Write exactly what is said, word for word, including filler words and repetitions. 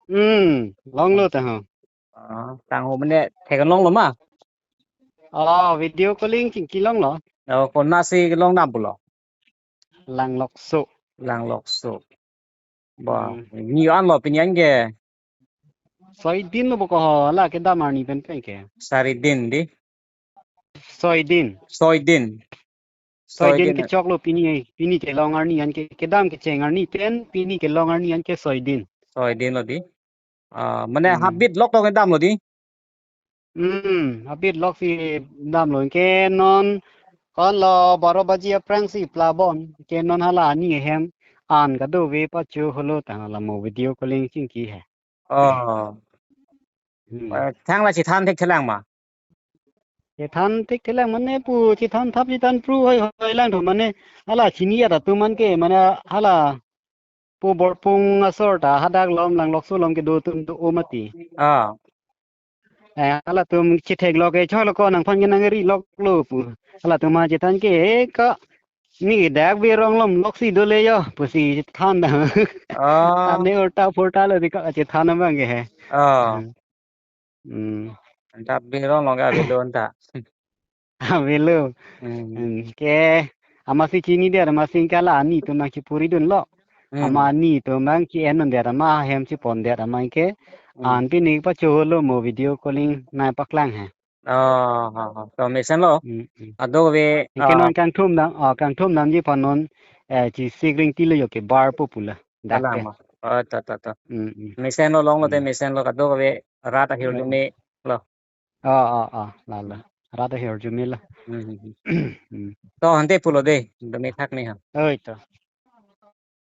Hmm, longlo ta ho. Ah, tangho mane theklonglo ma? Oh, video calling chingki longlo. Oh, konatsi longdam pulo? Langlokso. Langlokso. Ba, Hmm. Ni anlo pini an ke? Soi din lo bo ko ho, la kedam arni pen pen ke. Sari din di? Soi din. Soi din. Soi Soi din din. Kechoklo pini, pini kelong arni an ke, kedam kecheng arni pen, pini kelong arni an ke soi din. Soi din lo di. Ah, mane Hmm. habit lok tong damlo di. Hmm, habit loksi damlo ke non konlo baro baji aphrangsi plabon ke non hala ani ahem an kadokave pacho holo ta hala mo video calling chingki he. Oh. Hmm. Eh, thang la chethan thekthelang ma? Chethan thekthelang mane pu chethan thap chethan phru hoi hoi lang tho mane hala chini ya ta tu man ke mane hala pu Borpung asor ta hadak lom Langlokso lom kedo atum do-o mati. Ah. Eh, halatum chethek lok ke cholo ko nangphan ke nangri lok lo pu. Halatum ma chethan ke eh, ka ni dak Birong lom loksi dole yo pusi than da. Ah. Ane ulta pulta lo di ka chethan abang ke he. Ah. Hmm. Hmm. Anta Birong lom ke avelo anta. Avelo. Hmm. Hmm. Ke amatsi chini dia amatsi ke la ani atum nangchipuri dunlo. Hmm. Ama ani atum nangchi-en dun dia ama hem chipon dia ama ke. Hmm. An pini pacho holo mo video calling nangpaklang he. Oh, ha, ha. To mesen lo. Hmm, hmm. Kadokave, Ke ah, non kangthum dam, oh, kangthum damji aphan non eh chi sikring tilo yo ke bar po pula. Dak kalang ke. Ma. Oh, to, to, to. Hmm, hmm. Mesen lo longlo te Hmm. mesen lo kadokave rat ahir Hmm. dume lo. Oh, oh, oh, lalo. Rat ahir dume lo. Hmm, hmm, hmm. Hmm. To ante pulo de, dume thak ni ha. Oi to.